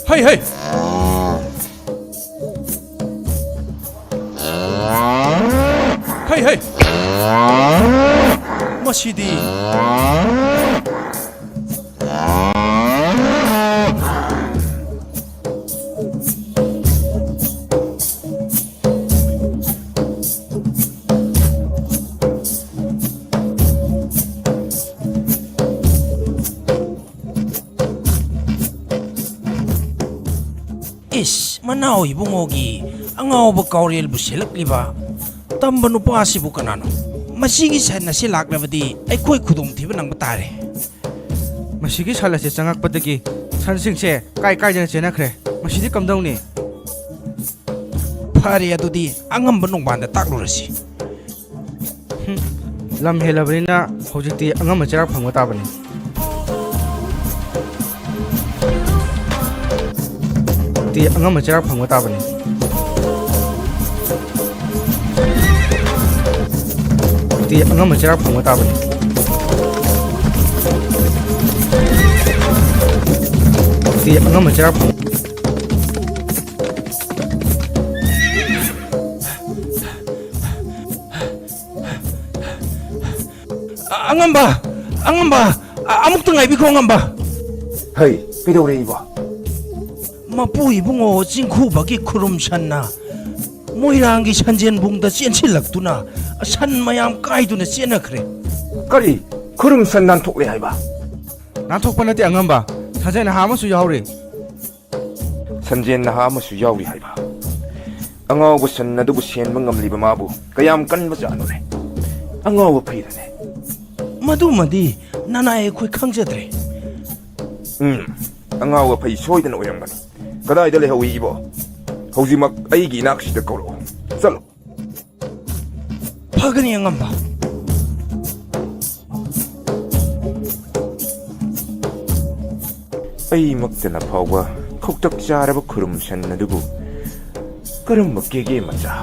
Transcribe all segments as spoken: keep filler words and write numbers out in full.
ꯍꯩ, ꯍꯩ! ꯍꯩ, ꯍꯩ! ꯃꯁꯤꯗꯤ꯫ ꯏꯁ, ꯃꯅꯥꯎ ꯏꯕꯨꯡꯉꯣꯒꯤ ꯑꯉꯥꯎꯕ ꯀꯥꯎꯔꯦꯜꯕꯨ ꯁꯦꯜꯂꯛꯂꯤꯕ ꯇꯝꯕ ꯅꯨꯄꯥꯁꯤꯕꯨ ꯀꯅꯥꯅꯣ? ꯃꯁꯤꯒꯤ ꯁꯟ ꯑꯁꯤ ꯂꯥꯛꯂꯕꯗꯤ ꯑꯩꯈꯣꯏ ꯈꯨꯗꯣꯡꯊꯤꯕ ꯅꯪꯕ ꯇꯥꯔꯦ꯫ ꯃꯁꯤꯒꯤ ꯁꯟ ꯑꯁꯤ ꯆꯪꯉꯛꯄꯗꯒꯤ ꯁꯟꯁꯤꯡꯁꯦ ꯀꯥꯏ ꯀꯥꯏꯗꯅ ꯆꯦꯟꯅꯈ꯭ꯔꯦ꯫ ꯃꯁꯤꯗꯤ ꯀꯝꯗꯧꯅꯤ? ꯐꯔꯦ, ꯑꯗꯨꯗꯤ ꯑꯉꯝꯕ ꯅꯣꯡꯕꯥꯟꯗ ꯇꯥꯛꯂꯨꯔꯁꯤ꯫ ꯍꯨꯝ, ꯂꯝ ꯍꯦꯜꯂꯕꯅꯤꯅ ꯍꯧꯖꯤꯛꯇꯤ ꯑꯉꯝꯕ ꯆꯩꯔꯥꯛ ꯐꯪꯕ ꯇꯥꯕꯅꯤ꯫ ꯍꯧꯖꯤꯛꯇꯤ ꯑꯉꯝꯕ ꯆꯩꯔꯥꯛ ꯐꯪꯕ ꯇꯥꯕꯅꯤ꯫ ꯇꯤ ꯑꯉꯝꯕ ꯆꯩꯔꯥꯛ ꯐꯪꯕ ꯇꯥꯕꯅꯤ꯫ ꯇꯤ ꯑꯉꯝꯕ ꯆꯩꯔꯥꯛ ꯐꯪ- ꯑ-, ꯑꯉꯝꯕ! ꯑꯉꯝꯕ! ꯑ-, ꯑꯃꯨꯛꯇ ꯉꯥꯏꯕꯤꯈꯣ, ꯑꯉꯝꯕ! ꯍꯩ, ꯀꯩꯗꯧꯔꯦ ꯏꯕꯣ? ꯃꯄꯨ ꯏꯕꯨꯡꯉꯣ ꯆꯤꯡꯈꯨꯕꯒꯤ ꯈꯨꯔꯨꯝ ꯁꯟꯅ ꯃꯣꯏꯔꯥꯡꯒꯤ ꯁꯟꯖꯦꯟꯕꯨꯡꯗ ꯆꯦꯟꯁꯤꯜꯂꯛꯇꯨꯅ ꯁꯟ ꯃꯌꯥꯝ ꯀꯥꯏꯗꯨꯅ ꯆꯦꯟꯅꯈ꯭ꯔꯦ꯫ ꯀꯔꯤ? ꯈꯨꯔꯨꯝ ꯁꯟ ꯅꯥꯟꯊꯣꯛꯂꯦ ꯍꯥꯏꯕ? ꯅꯥꯟꯊꯣꯛꯄ ꯅꯠꯇꯦ ꯑꯉꯝꯕ, ꯁꯟꯖꯦꯟ ꯅꯍꯥ ꯑꯃꯁꯨ ꯌꯥꯎꯔꯤ꯫ ꯁꯟꯖꯦꯟ ꯅꯍꯥ ꯑꯃꯁꯨ ꯌꯥꯎꯔꯤ ꯍꯥꯏꯕ? ꯑꯉꯥꯎꯕ ꯁꯟ ꯑꯗꯨꯕꯨ ꯁꯦꯟꯕ ꯉꯝꯂꯤꯕ ꯃꯥꯕꯨ ꯀꯌꯥꯝ ꯀꯟꯕ ꯖꯥꯠꯅꯣꯅꯦ? ꯑꯉꯥꯎꯕ ꯐꯩꯔꯅꯦ? ꯃꯗꯨꯃꯗꯤ ꯅꯅꯥꯏ ꯑꯩꯈꯣꯏ ꯈꯪꯖꯗ꯭ꯔꯦ꯫ ꯎꯝ, ꯑꯉꯥꯎꯕ ꯐꯩ ꯁꯣꯏꯗꯅ ꯑꯣꯏꯔꯝꯒꯅꯤ꯫ ꯀꯗꯥꯏꯗ ꯂꯩꯍꯧꯏ ꯏꯕꯣ? ꯍꯧꯖꯤꯛꯃꯛ ꯑꯩꯒꯤ ꯏꯅꯥꯛꯁꯤꯗ ꯀꯧꯔꯛꯑꯣ꯫ ꯆꯠꯂꯣ꯫ ꯐꯒꯅꯤ ꯑꯉꯝꯕ꯫ ꯑꯩꯃꯛꯇꯅ ꯐꯥꯎꯕ ꯈꯧꯇꯛ ꯆꯥꯔꯕ ꯈꯨꯔꯨꯝ ꯁꯟ ꯑꯗꯨꯕꯨ ꯀꯔꯝꯕ ꯀꯦꯒꯦ ꯃꯆꯥ,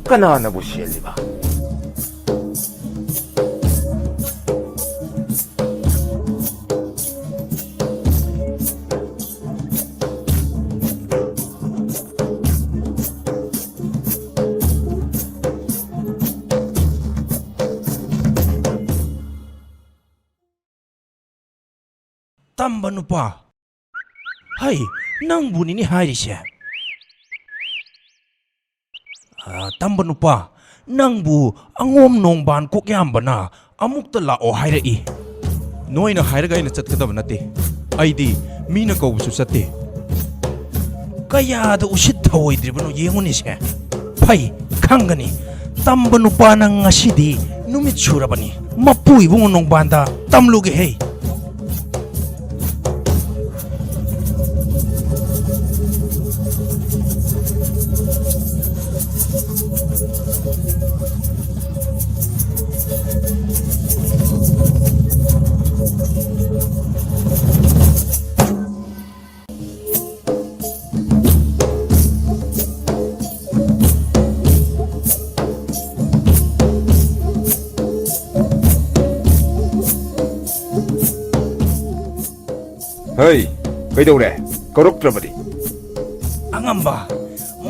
ꯀꯅꯥꯅꯕꯨ ꯁꯦꯜꯂꯤꯕ? ꯇꯝꯕ ꯅꯨꯄꯥ꯫ ꯍꯩ, ꯅꯪꯕꯨꯅꯤꯅꯦ ꯍꯥꯏꯔꯤꯁꯦ꯫ ꯑ, ꯇꯝꯕ ꯅꯨꯄꯥ, ꯅꯪꯕꯨ ꯑꯉꯣꯝ ꯅꯣꯡꯕꯥꯟ ꯀꯣꯛꯌꯥꯝꯕꯅ ꯑꯃꯨꯛꯇ ꯂꯥꯛꯑꯣ ꯍꯥꯏꯔꯛꯏ꯫ ꯅꯣꯏꯅ ꯍꯥꯏꯔꯒ ꯑꯩꯅ ꯆꯠꯀꯗꯕ ꯅꯠꯇꯦ꯫ ꯑꯩꯗꯤ ꯃꯤꯅ ꯀꯧꯕꯁꯨ ꯆꯠꯇꯦ꯫ ꯀꯌꯥꯗ ꯎꯁꯤꯠ ꯊꯑꯣꯏꯗ꯭ꯔꯤꯕꯅꯣ ꯌꯦꯡꯉꯨꯅꯦꯁꯦ꯫ ꯐꯩ, ꯈꯪꯒꯅꯤ꯫ ꯇꯝꯕ ꯅꯨꯄꯥ ꯅꯪ ꯉꯁꯤꯗꯤ ꯅꯨꯃꯤꯠ ꯁꯨꯔꯕꯅꯤ꯫ ꯃꯄꯨ ꯏꯕꯨꯡꯉꯣ ꯅꯣꯡꯕꯥꯟꯗ ꯇꯝꯂꯨꯒꯦ ꯍꯦ꯫ ꯍꯩ, ꯀꯩꯗꯧꯔꯦ? ꯀꯧꯔꯛꯇ꯭ꯔꯕꯗꯤ? ꯑꯉꯝꯕ,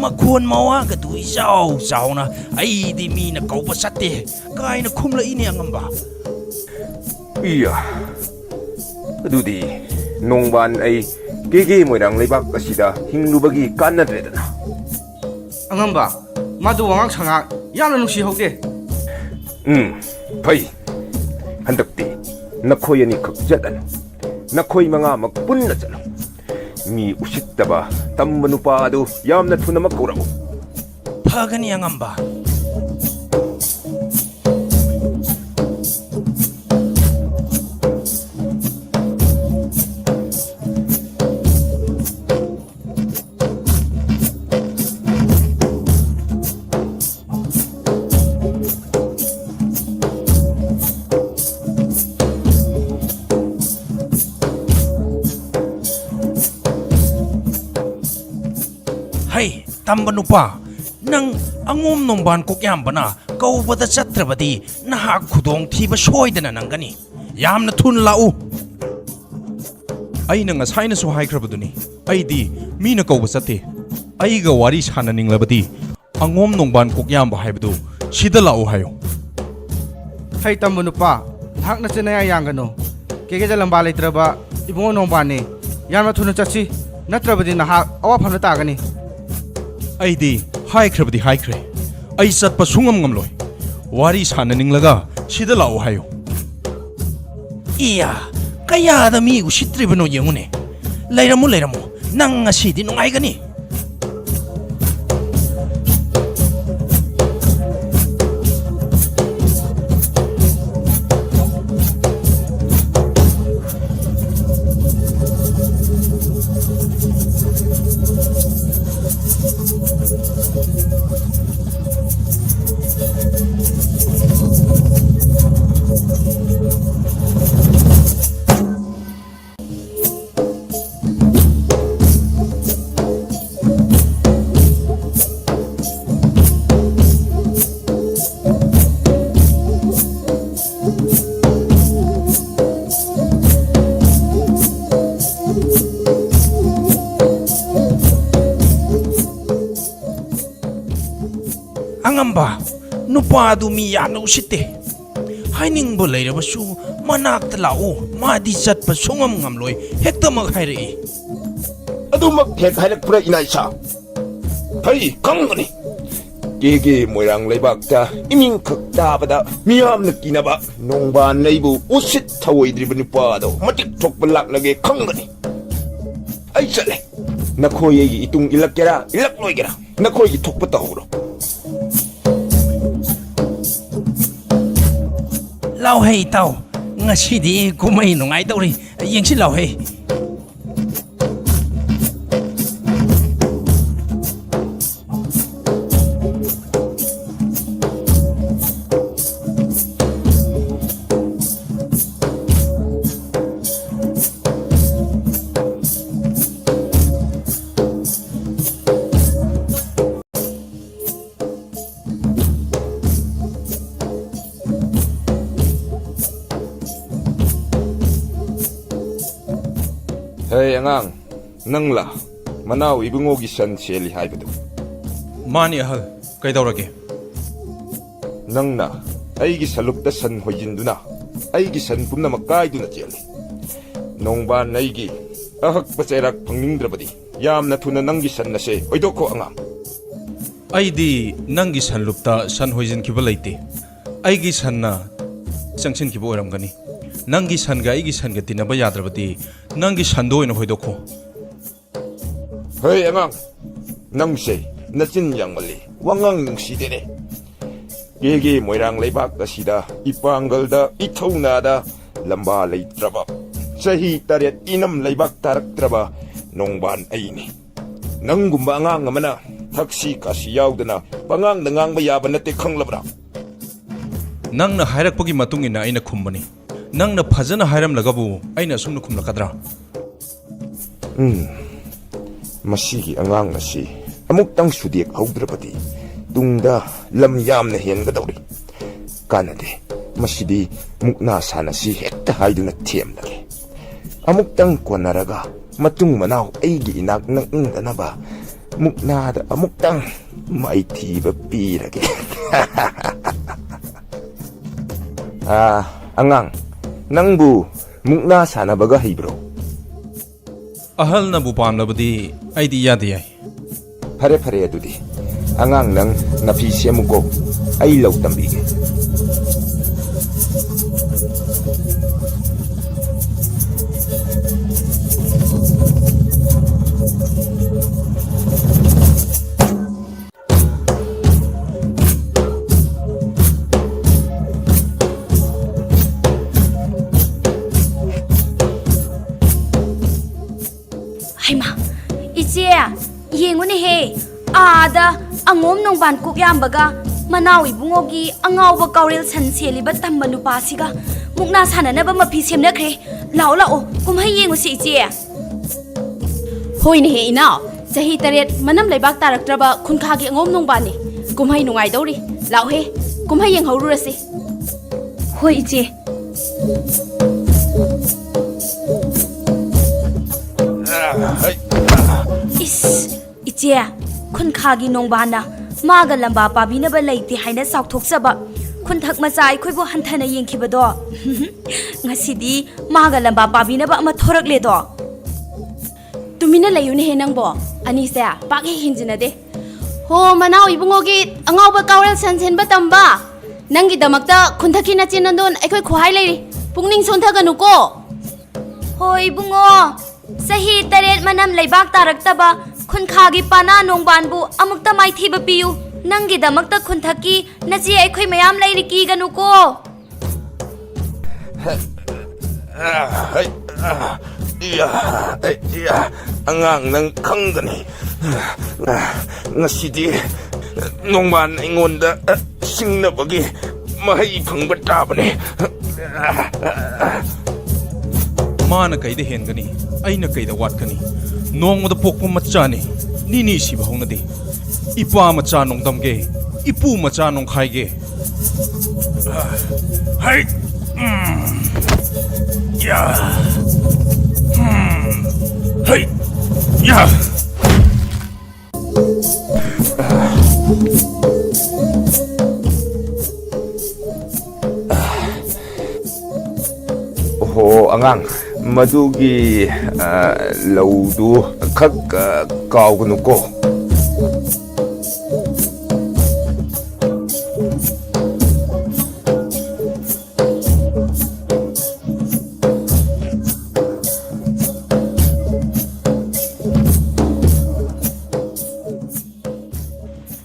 ꯃꯈꯣꯟ ꯃꯋꯥꯒꯗꯨ ꯏꯆꯥꯎ ꯆꯥꯎꯅ, "ꯑꯩꯗꯤ ꯃꯤꯅ ꯀꯧꯕ ꯆꯠꯇꯦ" ꯀꯥꯏꯅ ꯈꯨꯝꯂꯛꯏꯅꯦ, ꯑꯉꯝꯕ꯫ ꯏꯌꯥ, ꯑꯗꯨꯗꯤ ꯅꯣꯡꯕꯥꯟ ꯑꯩ ꯀꯦꯒꯦ ꯃꯣꯏꯔꯥꯡ ꯂꯩꯕꯥꯛ ꯑꯁꯤꯗ ꯍꯤꯡꯂꯨꯕꯒꯤ ꯀꯥꯟꯅꯗ꯭ꯔꯦꯗꯅ꯫ ꯑꯉꯝꯕ, ꯃꯥꯗꯨ ꯋꯥꯉꯥꯡ ꯁꯉꯥꯡ ꯌꯥꯝꯅ ꯅꯨꯡꯁꯤꯍꯧꯗꯦ꯫ ꯎꯝ, ꯐꯩ꯫ ꯍꯟꯗꯛꯇꯤ ꯅꯈꯣꯏ ꯑꯅꯤꯈꯛ ꯆꯠꯂꯅꯨ꯫ ꯅꯈꯣꯏ ꯃꯉꯥꯃꯛ ꯄꯨꯟꯅ ꯆꯠꯂꯨ꯫ ꯃꯤ ꯎꯁꯤꯠꯇꯕ ꯇꯝꯕ ꯅꯨꯄꯥ ꯑꯗꯨ ꯌꯥꯝꯅ ꯊꯨꯅꯃꯛ ꯀꯧꯔꯛꯎ꯫ ꯐꯒꯅꯤ, ꯑꯉꯝꯕ꯫ ꯍꯩ, ꯇꯝꯕ ꯅꯨꯄꯥ, ꯅꯪ ꯑꯉꯣꯝ ꯅꯣꯡꯕꯥꯟ ꯀꯣꯛꯌꯥꯝꯕꯅ ꯀꯧꯕꯗ ꯆꯠꯇ꯭ꯔꯕꯗꯤ ꯅꯍꯥꯛ ꯈꯨꯗꯣꯡꯊꯤꯕ ꯁꯣꯏꯗꯅ ꯅꯪꯒꯅꯤ꯫ ꯌꯥꯝꯅ ꯊꯨꯅ ꯂꯥꯛꯎ꯫ ꯑꯩꯅ ꯉꯁꯥꯏꯅꯁꯨ ꯍꯥꯏꯈ꯭ꯔꯕꯗꯨꯅꯤ, ꯑꯩꯗꯤ ꯃꯤꯅ ꯀꯧꯕ ꯆꯠꯇꯦ꯫ ꯑꯩꯒ ꯋꯥꯔꯤ ꯁꯥꯟꯅꯅꯤꯡꯂꯕꯗꯤ ꯑꯉꯣꯝ ꯅꯣꯡꯕꯥꯟ ꯀꯣꯛꯌꯥꯝꯕ ꯍꯥꯏꯕꯗꯨ ꯁꯤꯗ ꯂꯥꯛꯎ ꯍꯥꯏꯌꯨ꯫ ꯍꯩ ꯇꯝꯕ ꯅꯨꯄꯥ, ꯅꯍꯥꯛ ꯅꯆꯤꯟ ꯅꯌꯥ ꯌꯥꯡꯒꯅꯨ꯫ ꯀꯦꯒꯦꯗ ꯂꯝꯕꯥ ꯂꯩꯇ꯭ꯔꯕ ꯏꯕꯨꯡꯉꯣ ꯅꯣꯡꯕꯥꯟꯅꯤ꯫ ꯌꯥꯝꯅ ꯊꯨꯅ ꯆꯠꯁꯤ, ꯅꯠꯇ꯭ꯔꯕꯗꯤ ꯅꯍꯥꯛ ꯑꯋꯥꯐꯝꯗ ꯇꯥꯒꯅꯤ꯫ ꯑꯩꯗꯤ ꯍꯥꯏꯈ꯭ꯔꯕꯗꯤ ꯍꯥꯏꯈ꯭ꯔꯦ, ꯑꯩ ꯆꯠꯄ ꯁꯨꯡꯉꯝ ꯉꯝꯂꯣꯏ꯫ ꯋꯥꯔꯤ ꯁꯥꯟꯅꯅꯤꯡꯂꯒ ꯁꯤꯗ ꯂꯥꯛꯎ ꯍꯥꯏꯌꯨ꯫ ꯏꯌꯥ, ꯀꯌꯥꯗ ꯃꯤ ꯎꯁꯤꯠꯇ꯭ꯔꯤꯕꯅꯣ ꯌꯦꯡꯉꯨꯅꯦ꯫ ꯂꯩꯔꯝꯃꯨ, ꯂꯩꯔꯝꯃꯨ, ꯅꯪ ꯉꯁꯤꯗꯤ ꯅꯨꯡꯉꯥꯏꯒꯅꯤ꯫ ꯉꯝꯕ ꯅꯨꯄꯥ ꯑꯗꯨ ꯃꯤ ꯌꯥꯝꯅ ꯎꯁꯤꯠꯇꯦ꯫ ꯍꯥꯏꯅꯤꯡꯕ ꯂꯩꯔꯕꯁꯨ ꯃꯅꯥꯛꯇ ꯂꯥꯛꯎ, ꯃꯥꯗꯤ ꯆꯠꯄ ꯁꯨꯡꯉꯝ ꯉꯝꯂꯣꯏ, ꯍꯦꯛꯇꯃꯛ ꯍꯥꯏꯔꯛꯏ꯫ ꯑꯗꯨꯃꯛ ꯍꯦꯛ ꯍꯥꯏꯔꯛꯄ꯭ꯔꯥ ꯏꯅꯥ ꯏꯁꯥ? ꯐꯩ, ꯈꯪꯒꯅꯤ꯫ ꯀꯦꯒꯦ ꯃꯣꯏꯔꯥꯡ ꯂꯩꯕꯥꯛꯇ ꯏꯃꯤꯡꯈꯛ ꯇꯥꯕꯗ ꯃꯤꯌꯥꯝꯅ ꯀꯤꯅꯕ ꯅꯣꯡꯕꯥꯟ ꯑꯩꯕꯨ ꯎꯁꯤꯠ ꯊꯑꯣꯏꯗ꯭ꯔꯤꯕ ꯅꯨꯄꯥꯗꯣ ꯃꯇꯤꯛ ꯊꯣꯛꯄ ꯂꯥꯛꯂꯒꯦ ꯈꯪꯒꯅꯤ꯫ ꯑꯩ ꯆꯠꯂꯦ꯫ ꯅꯈꯣꯏ ꯑꯩꯒꯤ ꯏꯇꯨꯡ ꯏꯜꯂꯛꯀꯦꯔꯥ, ꯏꯜꯂꯛꯂꯣꯏꯒꯦꯔꯥ, ꯅꯈꯣꯏꯒꯤ ꯊꯣꯛꯄ ꯇꯧꯍꯧꯔꯣ꯫ ꯂꯥꯎꯍꯦ ꯏꯇꯥꯎ, ꯉꯁꯤꯗꯤ ꯀꯨꯝꯍꯩ ꯅꯨꯡꯉꯥꯏꯗꯧꯔꯤ, ꯌꯦꯡꯁꯤ ꯂꯥꯎꯍꯦ꯫ ꯍꯦ ꯑꯉꯥꯡ, ꯅꯪꯂꯥ ꯃꯅꯥꯎ ꯏꯕꯨꯡꯉꯣꯒꯤ ꯁꯟ ꯁꯦꯜꯂꯤ ꯍꯥꯏꯕꯗꯨ? ꯃꯥꯅꯤ ꯑꯍꯜ, ꯀꯩꯗꯧꯔꯒꯦ? ꯅꯪꯅ ꯑꯩꯒꯤ ꯁꯂꯨꯛꯇ ꯁꯟ ꯍꯣꯏꯖꯤꯟꯗꯨꯅ ꯑꯩꯒꯤ ꯁꯟ ꯄꯨꯝꯅꯃꯛ ꯀꯥꯏꯗꯨꯅ ꯆꯦꯜꯂꯤ꯫ ꯅꯣꯡꯕꯥꯟ ꯑꯩꯒꯤ ꯑꯍꯛꯄ ꯆꯩꯔꯥꯛ ꯐꯪꯅꯤꯡꯗ꯭ꯔꯕꯗꯤ ꯌꯥꯝꯅ ꯊꯨꯅ ꯅꯪꯒꯤ ꯁꯟ ꯑꯁꯦ ꯍꯣꯏꯗꯣꯛꯈꯣ ꯑꯉꯥꯡ꯫ ꯑꯩꯗꯤ ꯅꯪꯒꯤ ꯁꯟ ꯂꯨꯞꯇ ꯁꯟ ꯍꯣꯏꯖꯤꯟꯈꯤꯕ ꯂꯩꯇꯦ꯫ ꯑꯩꯒꯤ ꯁꯟꯅ ꯆꯪꯁꯤꯟꯈꯤꯕ ꯑꯣꯏꯔꯝꯒꯅꯤ꯫ ꯅꯪꯒꯤ ꯁꯟꯒ ꯑꯩꯒꯤ ꯁꯟꯒ ꯇꯤꯟꯅꯕ ꯌꯥꯗ꯭ꯔꯕꯗꯤ ꯅꯪꯒꯤ ꯁꯟꯗꯣ ꯑꯣꯏꯅ ꯍꯣꯏꯗꯣꯛꯈꯣ꯫ ꯍꯩ ꯑꯉꯥꯡ, ꯅꯪꯁꯦ ꯅꯆꯤꯟ ꯌꯥꯡꯃꯜꯂꯤ, ꯋꯥꯉꯥꯡ ꯅꯨꯡꯁꯤꯗꯦꯅꯦ꯫ ꯀꯦꯒꯦ ꯃꯣꯏꯔꯥꯡ ꯂꯩꯕꯥꯛ ꯑꯁꯤꯗ ꯏꯄꯥꯡꯒꯜꯗ ꯏꯊꯧꯅꯥꯗ ꯂꯝꯕꯥ ꯂꯩꯇ꯭ꯔꯕ, ꯆꯍꯤ ꯇꯔꯦꯠ ꯏꯅꯝ ꯂꯩꯕꯥꯛ ꯇꯥꯔꯛꯇ꯭ꯔꯕ ꯅꯣꯡꯕꯥꯟ ꯑꯩꯅꯤ꯫ ꯅꯪꯒꯨꯝꯕ ꯑꯉꯥꯡ ꯑꯃꯅ ꯊꯛꯁꯤ ꯈꯥꯁꯤ ꯌꯥꯎꯗꯅ ꯄꯉꯥꯡꯗ ꯉꯥꯡꯕ ꯌꯥꯕ ꯅꯠꯇꯦ, ꯈꯪꯂꯕ꯭ꯔꯥ? ꯅꯪꯅ ꯍꯥꯏꯔꯛꯄꯒꯤ ꯃꯇꯨꯡ ꯏꯟꯅ ꯑꯩꯅ ꯈꯨꯝꯕꯅꯤ꯫ ꯅꯪꯅ ꯐꯖꯅ ꯍꯥꯏꯔꯝꯂꯒꯕꯨ ꯑꯩꯅ ꯑꯁꯨꯝꯅ ꯈꯨꯝꯂꯛꯀꯗ꯭ꯔꯥ? ꯎꯝ, ꯃꯁꯤꯒꯤ ꯑꯉꯥꯡ ꯑꯁꯤ ꯑꯃꯨꯛꯇꯪ ꯁꯨꯗꯦꯛ ꯍꯧꯗ꯭ꯔꯕꯗꯤ ꯇꯨꯡꯗ ꯂꯝ ꯌꯥꯝꯅ ꯍꯦꯟꯒꯗꯧꯔꯤ꯫ ꯀꯥꯟꯅꯗꯦ, ꯃꯁꯤꯗꯤ ꯃꯨꯛꯅꯥ ꯁꯥꯟꯅꯁꯤ ꯍꯦꯛꯇ ꯍꯥꯏꯗꯨꯅ ꯊꯦꯝꯂꯒꯦ꯫ ꯑꯃꯨꯛꯇꯪ ꯀꯣꯟꯅꯔꯒ ꯃꯇꯨꯡ ꯃꯅꯥꯎ ꯑꯩꯒꯤ ꯏꯅꯥꯛ ꯅꯛꯅꯗꯅꯕ ꯃꯨꯛꯅꯥꯗ ꯑꯃꯨꯛꯇꯪ ꯃꯥꯏꯊꯤꯕ ꯄꯤꯔꯒꯦ꯫ ꯑꯥ, ꯑꯉꯥꯡ, ꯅꯪꯕꯨ ꯃꯨꯛꯅꯥ ꯁꯥꯟꯅꯕꯒ ꯍꯩꯕ꯭ꯔꯣ? ꯑꯍꯜꯅꯕꯨ ꯄꯥꯝꯂꯕꯗꯤ ꯑꯩꯗꯤ ꯏꯌꯥꯗ ꯌꯥꯏ꯫ ꯐꯔꯦ, ꯐꯔꯦ, ꯑꯗꯨꯗꯤ꯫ ꯑꯉꯥꯡ, ꯅꯪ ꯅꯥꯄꯤ ꯁꯦꯝꯃꯨꯀꯣ, ꯑꯩ ꯂꯧ ꯇꯝꯕꯤꯒꯦ꯫ ꯍꯩꯃꯥ, ꯏꯆꯦ, ꯌꯦꯡꯉꯨꯅꯦꯍꯦ, ꯑꯥꯗ ꯑꯉꯣꯝ ꯅꯣꯡꯕꯥꯟ ꯀꯣꯛ ꯌꯥꯝꯕꯒ ꯃꯅꯥꯎ ꯏꯕꯨꯡꯉꯣꯒꯤ ꯑꯉꯥꯎꯕ ꯀꯥꯎꯔꯦꯜ ꯁꯟ ꯁꯦꯜꯂꯤꯕ ꯇꯝꯕ ꯅꯨꯄꯥꯁꯤꯒ ꯃꯨꯛꯅꯥ ꯁꯥꯟꯅꯅꯕ ꯃꯐꯤ ꯁꯦꯝꯅꯈ꯭ꯔꯦ꯫ ꯂꯥꯛꯑꯣ, ꯂꯥꯛꯑꯣ, ꯀꯨꯝꯍꯩ ꯌꯦꯡꯉꯨꯁꯤ, ꯏꯆꯦ꯫ ꯍꯣꯏꯅꯦꯍꯦ, ꯏꯅꯥꯎ, ꯆꯍꯤ ꯇꯔꯦꯠ ꯃꯅꯝ ꯂꯩꯕꯥꯛ ꯇꯥꯔꯛꯇ꯭ꯔꯕ ꯈꯨꯟꯈꯥꯒꯤ ꯑꯉꯣꯝ ꯅꯣꯡꯕꯥꯟꯅꯤ꯫ ꯀꯨꯝꯍꯩ ꯅꯨꯡꯉꯥꯏꯗꯧꯔꯤ꯫ ꯂꯥꯛꯑꯣꯍꯦ, ꯀꯨꯝꯍꯩ ꯌꯦꯡꯍꯧꯔꯨꯔꯁꯤ꯫ ꯍꯣꯏ, ꯏꯆꯦ꯫ ꯏꯁ, ꯏꯆꯦ, ꯈꯨꯟꯈꯥꯒꯤ ꯅꯣꯡꯕꯥꯟꯅ ꯃꯥꯒ ꯂꯝꯕꯥ ꯄꯥꯕꯤꯅꯕ ꯂꯩꯇꯦ ꯍꯥꯏꯅ ꯆꯥꯎꯊꯣꯛꯆꯕ ꯈꯨꯟꯊꯛ ꯃꯆꯥ ꯑꯩꯈꯣꯏꯕꯨ ꯍꯟꯊꯅ ꯌꯦꯡꯈꯤꯕꯗꯣ꯫ ꯉꯁꯤꯗꯤ ꯃꯥꯒ ꯂꯝꯕꯥ ꯄꯥꯕꯤꯅꯕ ꯑꯃ ꯊꯣꯔꯛꯂꯦꯗꯣ꯫ ꯇꯨꯃꯤꯟꯅ ꯂꯩꯌꯨꯅꯦꯍꯦ ꯅꯪꯕꯣ꯫ ꯑꯅꯤꯁꯦ ꯄꯥꯛ ꯍꯦꯛ ꯍꯦꯟꯖꯤꯟꯅꯗꯦ꯫ ꯍꯣ, ꯃꯅꯥꯎ ꯏꯕꯨꯡꯉꯣꯒꯤ ꯑꯉꯥꯎꯕ ꯀꯥꯎꯔꯦꯜ ꯁꯟ ꯁꯦꯟꯕ ꯇꯝꯕ꯫ ꯅꯪꯒꯤꯗꯃꯛꯇ ꯈꯨꯟꯊꯛꯀꯤ ꯅꯆꯦ ꯅꯟꯗꯣꯟ ꯑꯩꯈꯣꯏ ꯈꯨꯍꯥꯏ ꯂꯩꯔꯤ꯫ ꯄꯨꯛꯅꯤꯡ ꯁꯣꯟꯊꯒꯅꯨꯀꯣ꯫ ꯍꯣꯏ ꯏꯕꯨꯡꯉꯣ, ꯆꯍꯤ ꯇꯔꯦꯠ ꯃꯅꯝ ꯂꯩꯕꯥꯛ ꯇꯥꯔꯛꯇꯕ ꯈꯨꯟꯈꯥꯒꯤ ꯄꯥꯅꯥ ꯅꯣꯡꯕꯥꯟꯕꯨ ꯑꯃꯨꯛꯇ ꯃꯥꯏꯊꯤꯕ ꯄꯤꯌꯨ꯫ ꯅꯪꯒꯤꯗꯃꯛꯇ ꯈꯨꯟꯊꯛꯀꯤ ꯅꯆꯦ ꯑꯩꯈꯣꯏ ꯃꯌꯥꯝ ꯂꯩꯔꯤ, ꯀꯤꯒꯅꯨꯀꯣ꯫ ꯍꯩ, ꯑ, ꯏꯌꯥ, ꯏꯌꯥ, ꯑꯉꯥꯡ, ꯅꯪ ꯈꯪꯒꯅꯤ꯫ ꯉꯁꯤꯗꯤ ꯅꯣꯡꯕꯥꯟ ꯑꯩꯉꯣꯟꯗ ꯁꯤꯡꯅꯕꯒꯤ ꯃꯍꯩ ꯐꯪꯕ ꯇꯥꯕꯅꯤ꯫ ꯃꯥꯅ ꯀꯩꯗ ꯍꯦꯟꯒꯅꯤ? ꯑꯩꯅ ꯀꯩꯗ ꯋꯥꯠꯀꯅꯤ? ꯅꯣꯡꯃꯗ ꯄꯣꯛꯄ ꯃꯆꯥꯅꯤ, ꯅꯤꯅꯤ ꯁꯤꯕ ꯍꯧꯅꯗꯦ꯫ ꯏꯄꯥ ꯃꯆꯥ ꯅꯣꯡꯗꯝꯒꯦ, ꯏꯄꯨ ꯃꯆꯥ ꯅꯣꯡꯈꯥꯏꯒꯦ꯫ ꯍꯩ! ꯎꯝ꯫ ꯌꯥ! ꯎꯝ꯫ ꯍꯩ! ꯌꯥ! ꯑꯉꯥꯡ, ꯃꯗꯨꯒꯤ, ꯑ, ꯂꯧꯗꯨ ꯈꯛ, ꯑ, ꯀꯥꯎꯒꯅꯨꯀꯣ꯫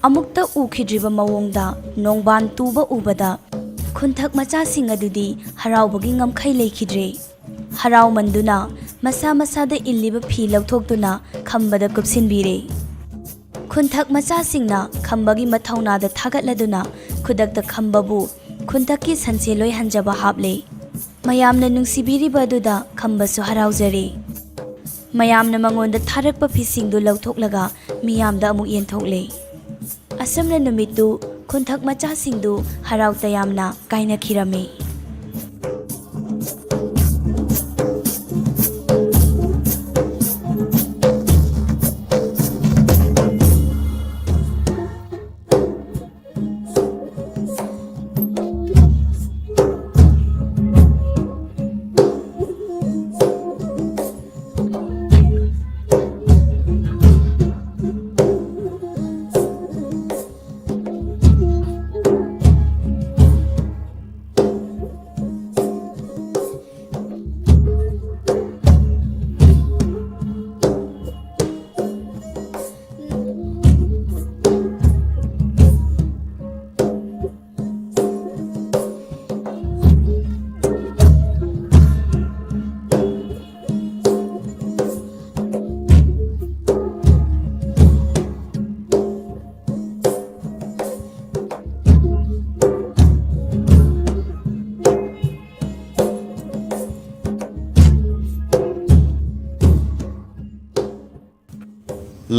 ꯑꯃꯨꯛꯇ ꯎꯈꯤꯗ꯭ꯔꯤꯕ ꯃꯑꯣꯡꯗ ꯅꯣꯡꯕꯥꯟ ꯇꯨꯕ ꯎꯕꯗ ꯈꯨꯟꯊꯛ ꯃꯆꯥꯁꯤꯡ ꯑꯗꯨꯗꯤ ꯍꯔꯥꯎꯕꯒꯤ ꯉꯝꯈꯩ ꯂꯩꯈꯤꯗ꯭ꯔꯦ꯫ ꯍꯔꯥꯎꯃꯟꯗꯨꯅ ꯃꯁꯥ ꯃꯁꯥꯗ ꯏꯜꯂꯤꯕ ꯐꯤ ꯂꯧꯊꯣꯛꯇꯨꯅ ꯈꯝꯕꯗ ꯀꯨꯞꯁꯤꯟꯕꯤꯔꯦ꯫ ꯈꯨꯟꯊꯛ ꯃꯆꯥꯁꯤꯡꯅ ꯈꯝꯕꯒꯤ ꯃꯊꯧꯅꯥꯗ ꯊꯥꯒꯠꯂꯗꯨꯅ ꯈꯨꯗꯛꯇ ꯈꯝꯕꯕꯨ ꯈꯨꯟꯊꯛꯀꯤ ꯁꯟꯁꯦꯜ ꯑꯣꯏꯍꯟꯖꯕ ꯍꯥꯞꯂꯦ꯫ ꯃꯌꯥꯝꯅ ꯅꯨꯡꯁꯤꯕꯤꯔꯤꯕ ꯑꯗꯨꯗ ꯈꯝꯕꯁꯨ ꯍꯔꯥꯎꯖꯔꯦ꯫ ꯃꯌꯥꯝꯅ ꯃꯉꯣꯟꯗ ꯊꯥꯔꯛꯄ ꯐꯤꯁꯤꯡꯗꯨ ꯂꯧꯊꯣꯛꯂꯒ ꯃꯤꯌꯥꯝꯗ ꯑꯃꯨꯛ ꯌꯦꯟꯊꯣꯛꯂꯦ꯫ ꯑꯁꯨꯝꯅ ꯅꯨꯃꯤꯠꯇꯨ ꯈꯨꯟꯊꯛ ꯃꯆꯥꯁꯤꯡꯗꯨ ꯍꯔꯥꯎ ꯇꯌꯥꯝꯅ ꯀꯥꯏꯅꯈꯤꯔꯝꯃꯤ꯫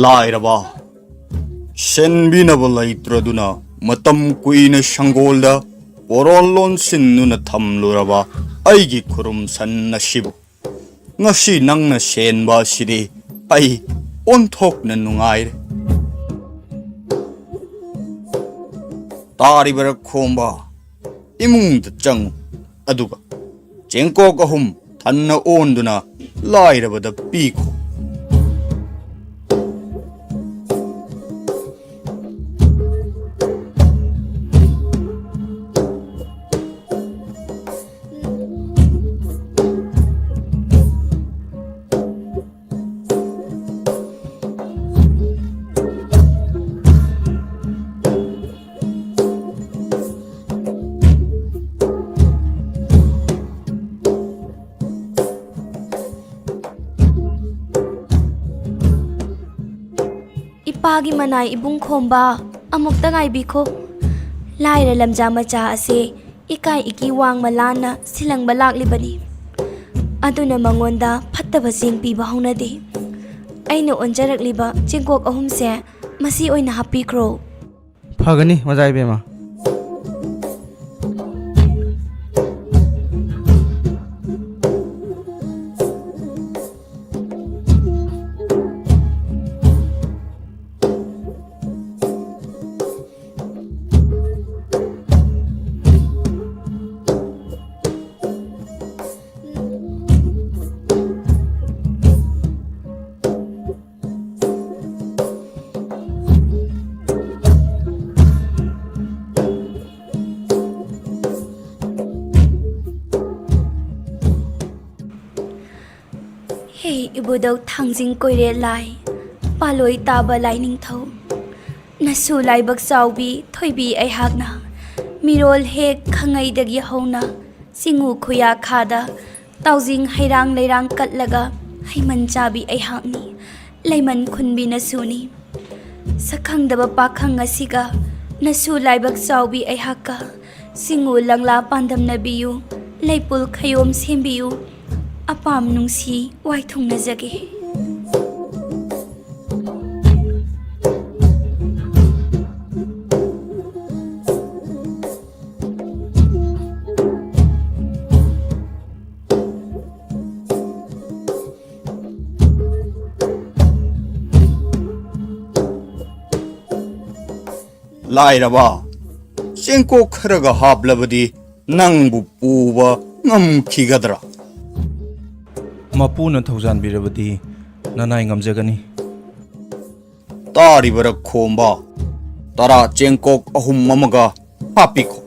ꯂꯥꯏꯔꯕ, ꯁꯦꯟꯕꯤꯅꯕ ꯂꯩꯇ꯭ꯔꯗꯨꯅ ꯃꯇꯝ ꯀꯨꯏꯅ ꯁꯪꯒꯣꯜꯗ ꯄꯣꯔꯣꯜ ꯂꯣꯟꯁꯤꯟꯗꯨꯅ ꯊꯝꯂꯨꯔꯕ ꯑꯩꯒꯤ ꯈꯨꯔꯨꯝꯁꯟ ꯑꯁꯤꯕꯨ ꯉꯁꯤ ꯅꯪꯅ ꯁꯦꯟꯕ ꯑꯁꯤꯗꯤ ꯑꯩ ꯑꯣꯟꯊꯣꯛꯅ ꯅꯨꯡꯉꯥꯏꯔꯦ꯫ ꯇꯥꯔꯤꯕꯔꯥ ꯈꯣꯝꯕ? ꯏꯃꯨꯡꯗ ꯆꯪꯉꯨ, ꯑꯗꯨꯒ ꯆꯦꯡꯀꯣꯛ ꯑꯍꯨꯝ ꯍꯟꯅ ꯑꯣꯟꯗꯨꯅ ꯂꯥꯏꯔꯕꯗ ꯄꯤꯈꯣ꯫ ꯏꯄꯥꯒꯤ ꯃꯅꯥꯏ ꯏꯕꯨꯡ ꯈꯣꯝꯕ, ꯑꯃꯨꯛꯇ ꯉꯥꯏꯕꯤꯈꯣ꯫ ꯂꯥꯏꯔ ꯂꯝꯖꯥ ꯃꯆꯥ ꯑꯁꯦ ꯏꯀꯥꯏ ꯏꯀꯤ ꯋꯥꯡꯃ ꯂꯥꯟꯅ ꯁꯤꯜꯂꯪꯕ ꯂꯥꯛꯂꯤꯕꯅꯤ꯫ ꯑꯗꯨꯅ ꯃꯉꯣꯟꯗ ꯐꯠꯇꯕ ꯆꯦꯡ ꯄꯤꯕ ꯍꯧꯅꯗꯦ꯫ ꯑꯩꯅ ꯑꯣꯟꯖꯔꯛꯂꯤꯕ ꯆꯦꯡꯀꯣꯛ ꯑꯍꯨꯝꯁꯦ ꯃꯁꯤ ꯑꯣꯏꯅ ꯍꯥꯞꯄꯤꯈ꯭ꯔꯣ꯫ ꯐꯒꯅꯤ, ꯑꯣꯖꯥ ꯏꯕꯦꯝꯃ꯫ ꯍꯦ ꯏꯕꯨꯙꯧ ꯊꯥꯡꯖꯤꯡ ꯀꯣꯏꯔꯦ ꯂꯥꯏ, ꯄꯥꯂꯣꯏ ꯇꯥꯕ ꯂꯥꯏꯅꯤꯡꯊꯧ, ꯅꯁꯨ ꯂꯥꯏꯕꯛ ꯆꯥꯎꯕꯤ ꯊꯣꯏꯕꯤ ꯑꯩꯍꯥꯛꯅ ꯃꯤꯔꯣꯜ ꯍꯦꯛ ꯈꯪꯉꯩꯗꯒꯤ ꯍꯧꯅ ꯆꯤꯡꯉꯨ ꯈꯨꯌꯥ ꯈꯥꯗ ꯇꯥꯎꯖꯤꯡ ꯍꯩꯔꯥꯡ ꯂꯩꯔꯥꯡ ꯀꯠꯂꯒ ꯍꯩꯃꯟ ꯆꯥꯕꯤ ꯑꯩꯍꯥꯛꯅꯤ꯫ ꯂꯩꯃꯟ ꯈꯨꯟꯕꯤ ꯅꯁꯨꯅꯤ꯫ ꯁꯛꯈꯪꯗꯕ ꯄꯥꯈꯪ ꯑꯁꯤꯒ ꯅꯁꯨ ꯂꯥꯏꯕꯛ ꯆꯥꯎꯕꯤ ꯑꯩꯍꯥꯛꯀ ꯁꯤꯡꯉꯨ ꯂꯪꯂꯥ ꯄꯥꯟꯗꯝꯅꯕꯤꯌꯨ, ꯂꯩꯄꯨꯜ ꯈꯌꯣꯝ ꯁꯦꯝꯕꯤꯌꯨ, ꯑꯄꯥꯝ ꯅꯨꯡꯁꯤ ꯋꯥꯏꯊꯨꯡꯅꯖꯒꯦ꯫ ꯂꯥꯏꯔꯕ, ꯆꯦꯡꯀꯣꯛ ꯈꯔꯒ ꯍꯥꯞꯂꯕꯗꯤ ꯅꯪꯕꯨ ꯄꯨꯕ ꯉꯝꯈꯤꯒꯗ꯭ꯔꯥ? ꯃꯄꯨꯅ ꯊꯧꯖꯥꯟꯕꯤꯔꯕꯗꯤ ꯅꯅꯥꯏ ꯉꯝꯖꯒꯅꯤ꯫ ꯇꯥꯔꯤꯕꯔꯥ ꯈꯣꯝꯕ? ꯇꯔꯥ ꯆꯦꯡꯀꯣꯛ ꯑꯍꯨꯝ ꯑꯃꯒ ꯍꯥꯞꯄꯤꯈꯣ꯫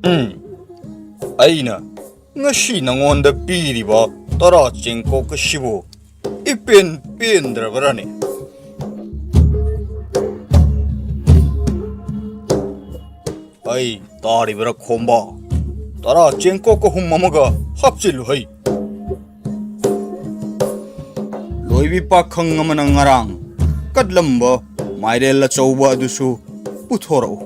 ꯎꯝ, ꯑꯩꯅ ꯉꯁꯤ ꯅꯉꯣꯟꯗ ꯄꯤꯔꯤꯕ ꯇꯔꯥ ꯆꯦꯡꯀꯣꯛ ꯑꯁꯤꯕꯨ ꯏꯄꯦꯟ ꯄꯦꯟꯗ꯭ꯔꯕꯔꯅꯦ? ꯑꯩ ꯇꯥꯔꯤꯕꯔꯥ ꯈꯣꯝꯕ? ꯇꯔꯥ ꯆꯦꯡꯀꯣꯛ ꯑꯍꯨꯝ ꯑꯃꯒ ꯍꯥꯞꯆꯤꯜꯂꯨ ꯍꯩ꯫ ꯂꯣꯏꯕꯤ ꯄꯥꯈꯪ ꯑꯃꯅ ꯉꯔꯥꯡ ꯀꯠꯂꯝꯕ ꯃꯥꯏꯔꯦꯜ ꯑꯆꯧꯕ ꯑꯗꯨꯁꯨ ꯄꯨꯊꯣꯔꯛꯎ꯫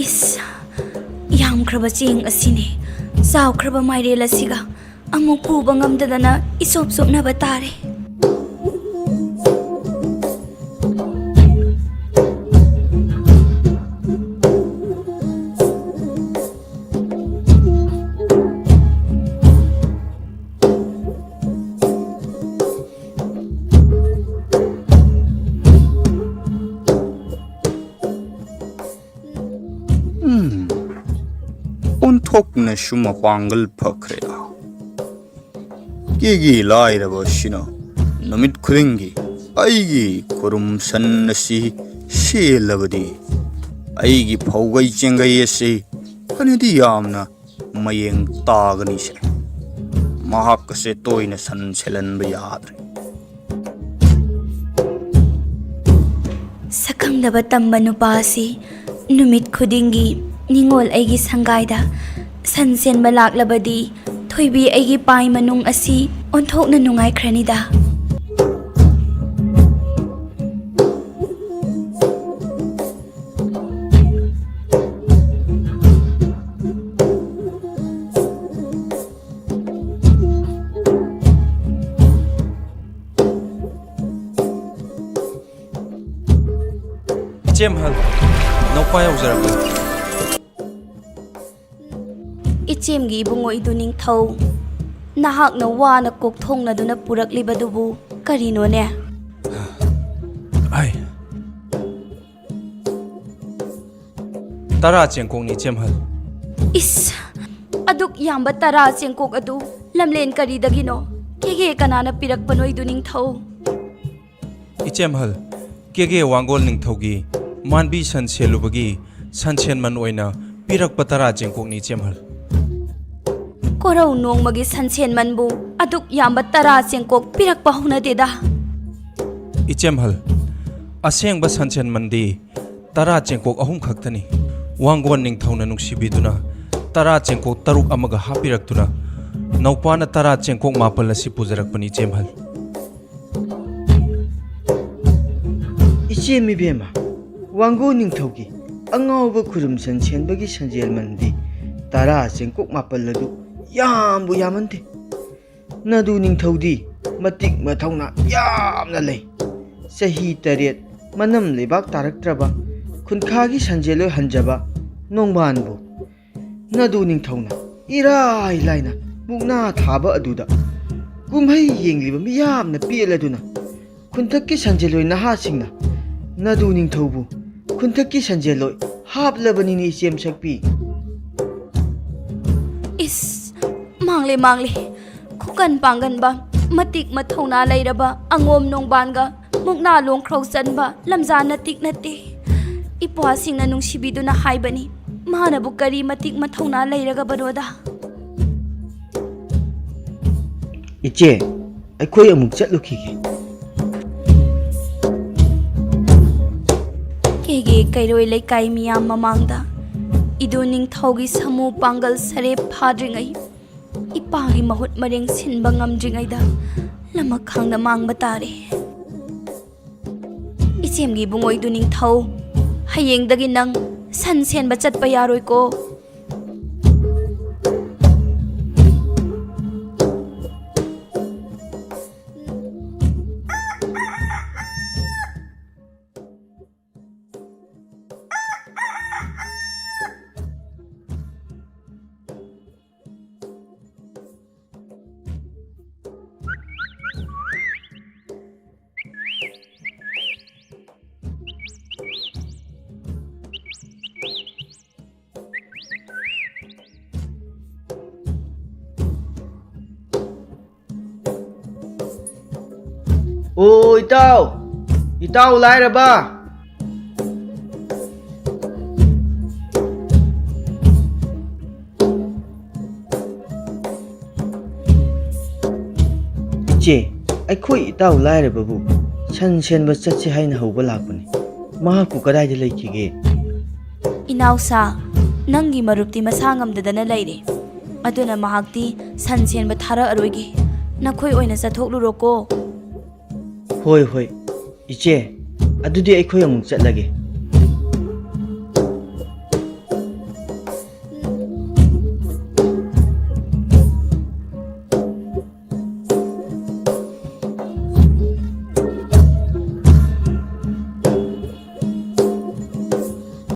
ꯏꯁ, ꯌꯥꯝꯈ꯭ꯔꯕ ꯆꯦꯡ ꯑꯁꯤꯅꯦ꯫ ꯆꯥꯎꯈ꯭ꯔꯕ ꯃꯥꯏꯔꯦꯜ ꯑꯁꯤꯒ ꯑꯃꯨꯛ ꯄꯨꯕ ꯉꯝꯗꯗꯅ ꯏꯆꯣꯞ ꯆꯣꯞꯅꯕ ꯇꯥꯔꯦ꯫ ꯎꯝ, ꯑꯣꯟꯊꯣꯛꯅꯁꯨ ꯃꯄꯥꯡꯒꯜ ꯐꯈ꯭ꯔꯦꯗ꯫ ꯀꯦꯒꯤ ꯂꯥꯏꯔꯕ ꯑꯁꯤꯅ ꯅꯨꯃꯤꯠ ꯈꯨꯗꯤꯡꯒꯤ ꯑꯩꯒꯤ ꯈꯨꯔꯨꯝ ꯁꯟ ꯑꯁꯤ ꯁꯦꯜꯂꯕꯗꯤ, ꯑꯩꯒꯤ ꯐꯧꯒꯩ ꯆꯦꯡꯒꯩ ꯑꯁꯤ ꯐꯅꯗꯤ ꯌꯥꯝꯅ ꯃꯌꯦꯡ ꯇꯥꯒꯅꯤꯁꯦ꯫ ꯃꯍꯥꯛ ꯑꯁꯦ ꯇꯣꯏꯅ ꯁꯟ ꯁꯦꯜꯍꯟꯕ ꯌꯥꯗ꯭ꯔꯦ꯫ ꯁꯛꯈꯪꯗꯕ ꯇꯝꯕ ꯅꯨꯄꯥ ꯑꯁꯤ ꯅꯨꯃꯤꯠ ꯈꯨꯗꯤꯡꯒꯤ ꯅꯤꯡꯉꯣꯜ ꯑꯩꯒꯤ ꯁꯪꯒꯥꯏꯗ ꯁꯟ ꯁꯦꯟꯕ ꯂꯥꯛꯂꯕꯗꯤ, ꯊꯣꯏꯕꯤ ꯑꯩꯒꯤ ꯄꯥꯏ ꯃꯅꯨꯡ ꯑꯁꯤ ꯑꯣꯟꯊꯣꯛꯅ ꯅꯨꯡꯉꯥꯏꯈ꯭ꯔꯅꯤꯗ꯫ ꯏꯆꯦꯝꯍꯜ, ꯅꯧꯄꯥ ꯌꯧꯖꯔꯛꯂꯦ꯫ ꯏꯆꯦꯝꯒꯤ ꯏꯕꯨꯡꯉꯣ ꯏꯗꯨ ꯅꯤꯡꯊꯧ, ꯅꯍꯥꯛꯅ ꯋꯥꯅ ꯀꯣꯛ ꯊꯣꯡꯅꯗꯨꯅ ꯄꯨꯔꯛꯂꯤꯕꯗꯨꯕꯨ ꯀꯔꯤꯅꯣꯅꯦ? ꯑꯩ ꯇꯔꯥ ꯆꯦꯡꯀꯣꯛꯅꯤ, ꯏꯆꯦꯝꯍꯜ꯫ ꯏꯁ, ꯑꯗꯨꯛ ꯌꯥꯝꯕ ꯇꯔꯥ ꯆꯦꯡꯀꯣꯛ ꯑꯗꯨ ꯂꯝꯂꯦꯟ ꯀꯔꯤꯗꯒꯤꯅꯣ? ꯀꯦꯒꯦ ꯀꯅꯥꯅ ꯄꯤꯔꯛꯄꯅꯣ, ꯏꯗꯨ ꯅꯤꯡꯊꯧ? ꯏꯆꯦꯝꯍꯜ, ꯀꯦꯒꯦ ꯋꯥꯡꯒꯣꯜ ꯅꯤꯡꯊꯧꯒꯤ ꯃꯥꯟꯕꯤ ꯁꯟ ꯁꯦꯜꯂꯨꯕꯒꯤ ꯁꯟꯁꯦꯟꯃꯟ ꯑꯣꯏꯅ ꯄꯤꯔꯛꯄ ꯇꯔꯥ ꯆꯦꯡꯀꯣꯛꯅꯤ, ꯏꯆꯦꯝꯍꯜ꯫ ꯀꯣꯔꯧ ꯅꯣꯡꯃꯒꯤ ꯁꯟꯁꯦꯟꯃꯟꯕꯨ ꯑꯗꯨꯛ ꯌꯥꯝꯕ ꯇꯔꯥ ꯆꯦꯡꯀꯣꯛ ꯄꯤꯔꯛꯄ ꯍꯧꯅꯗꯦꯗ꯫ ꯏꯆꯦꯝꯍꯜ, ꯑꯁꯦꯡꯕ ꯁꯟꯁꯦꯟꯃꯟꯗꯤ ꯇꯔꯥ ꯆꯦꯡꯀꯣꯛ ꯑꯍꯨꯝ ꯈꯛꯇꯅꯤ꯫ ꯋꯥꯡꯒꯣꯟ ꯅꯤꯡꯊꯧꯅ ꯅꯨꯡꯁꯤꯕꯤꯗꯨꯅ ꯇꯔꯥ ꯆꯦꯡꯀꯣꯛ ꯇꯔꯨꯛ ꯑꯃꯒ ꯍꯥꯞꯄꯤꯔꯛꯇꯨꯅ ꯅꯧꯄꯥꯅ ꯇꯔꯥ ꯆꯦꯡꯀꯣꯛ ꯃꯥꯄꯜ ꯑꯁꯤ ꯄꯨꯖꯔꯛꯄꯅꯤ, ꯏꯆꯦꯝꯍꯜ꯫ ꯏꯆꯦ ꯃꯤꯕꯦꯝꯃ, ꯋꯥꯡꯒꯣꯟ ꯅꯤꯡꯊꯧꯒꯤ ꯑꯉꯥꯎꯕ ꯈꯨꯔꯨꯝ ꯁꯟ ꯁꯦꯟꯕꯒꯤ ꯁꯟꯖꯦꯜꯃꯟꯗꯤ ꯇꯔꯥ ꯆꯦꯡꯀꯣꯛ ꯃꯥꯄꯜ ꯑꯗꯨ ꯌꯥꯝꯕꯨ ꯌꯥꯝꯃꯟꯗꯦ꯫ ꯅꯗꯨ ꯅꯤꯡꯊꯧꯗꯤ ꯃꯇꯤꯛ ꯃꯊꯧꯅꯥ ꯌꯥꯝꯅ ꯂꯩ꯫ ꯆꯍꯤ ꯇꯔꯦꯠ ꯃꯅꯝ ꯂꯩꯕꯥꯛ ꯇꯥꯔꯛꯇ꯭ꯔꯕ ꯈꯨꯟꯈꯥꯒꯤ ꯁꯟꯖꯦꯜꯂꯣꯏ ꯍꯟꯖꯕ ꯅꯣꯡꯕꯥꯟꯕꯨ ꯅꯗꯨ ꯅꯤꯡꯊꯧꯅ ꯏꯔꯥꯏ ꯂꯥꯏꯅ ꯃꯨꯛꯅꯥ ꯊꯥꯕ ꯑꯗꯨꯗ ꯀꯨꯝꯍꯩ ꯌꯦꯡꯂꯤꯕ ꯃꯤꯌꯥꯝꯅ ꯄꯦꯜꯂꯗꯨꯅ ꯈꯨꯟꯊꯛꯀꯤ ꯁꯟꯖꯦꯜꯂꯣꯏ ꯅꯍꯥꯁꯤꯡꯅ ꯅꯗꯨ ꯅꯤꯡꯊꯧꯕꯨ ꯈꯨꯟꯊꯛꯀꯤ ꯁꯟꯖꯦꯜꯂꯣꯏ ꯍꯥꯞꯂꯕꯅꯤꯅꯦ, ꯏꯆꯦꯝ ꯁꯛꯄꯤ꯫ ꯏꯁ, ꯃꯥꯡꯂꯦ, ꯃꯥꯡꯂꯦ꯫ ꯈꯨꯀꯟ ꯄꯥꯡꯒꯟꯕ, ꯃꯇꯤꯛ ꯃꯊꯧꯅꯥ ꯂꯩꯔꯕ ꯑꯉꯣꯝ ꯅꯣꯡꯕꯥꯟꯒ ꯃꯨꯛꯅꯥ ꯂꯣꯡꯈ꯭ꯔꯧ ꯆꯟꯕ ꯂꯝꯖꯥ ꯅꯇꯤꯛ ꯅꯠꯇꯦ꯫ ꯏꯄ꯭ꯋꯥꯁꯤꯡꯅ ꯅꯨꯡꯁꯤꯕꯤꯗꯨꯅ ꯍꯥꯏꯕꯅꯤ, ꯃꯥꯅꯕꯨ ꯀꯔꯤ ꯃꯇꯤꯛ ꯃꯊꯧꯅꯥ ꯂꯩꯔꯒꯕꯅꯣꯗ? ꯏꯆꯦ, ꯑꯩꯈꯣꯏ ꯑꯃꯨꯛ ꯆꯠꯂꯨꯈꯤꯒꯦ꯫ ꯑꯩꯒꯤ ꯀꯩꯔꯣꯏ ꯂꯩꯀꯥꯏ ꯃꯤꯌꯥꯝ ꯃꯃꯥꯡꯗ ꯏꯗꯨ ꯅꯤꯡꯊꯧꯒꯤ ꯁꯥꯃꯨ ꯄꯥꯡꯒꯜ ꯁꯔꯦꯞ ꯐꯥꯗ꯭ꯔꯤꯉꯩ, ꯏꯄꯥꯒꯤ ꯃꯍꯨꯠ ꯃꯔꯦꯡ ꯁꯤꯟꯕ ꯉꯝꯗ꯭ꯔꯤꯉꯩꯗ ꯂꯃꯈꯥꯡꯗ ꯃꯥꯡꯕ ꯇꯥꯔꯦ꯫ ꯏꯆꯦꯝꯒꯤ ꯏꯕꯨꯡꯉꯣ ꯏꯗꯨ ꯅꯤꯡꯊꯧ, ꯍꯌꯦꯡꯗꯒꯤ ꯅꯪ ꯁꯟ ꯁꯦꯟꯕ ꯆꯠꯄ ꯌꯥꯔꯣꯏꯀꯣ꯫ ꯑꯣ, ꯏꯇꯥꯎ! ꯏꯇꯥꯎ ꯂꯥꯏꯔꯕ! ꯏꯆꯦ, ꯑꯩꯈꯣꯏ ꯏꯇꯥꯎ ꯂꯥꯏꯔꯕꯕꯨ ꯁꯟ ꯁꯦꯟꯕ ꯆꯠꯁꯤ ꯍꯥꯏꯅ ꯍꯧꯕ ꯂꯥꯛꯄꯅꯤ꯫ ꯃꯍꯥꯛꯄꯨ ꯀꯗꯥꯏꯗ ꯂꯩꯈꯤꯒꯦ? ꯏꯅꯥꯎꯁꯥ, ꯅꯪꯒꯤ ꯃꯔꯨꯞꯇꯤ ꯃꯁꯥ ꯉꯝꯗꯗꯅ ꯂꯩꯔꯦ꯫ ꯑꯗꯨꯅ ꯃꯍꯥꯛꯇꯤ ꯁꯟ ꯁꯦꯟꯕ ꯊꯥꯔꯛꯑꯔꯣꯏꯒꯦ꯫ ꯅꯈꯣꯏ ꯑꯣꯏꯅ ꯆꯠꯊꯣꯛꯂꯨꯔꯣꯀꯣ꯫ ꯍꯣꯏ, ꯍꯣꯏ꯫ ꯏꯆꯦ, ꯑꯗꯨꯗꯤ ꯑꯩꯈꯣꯏ ꯑꯃꯨꯛ ꯆꯠꯂꯒꯦ꯫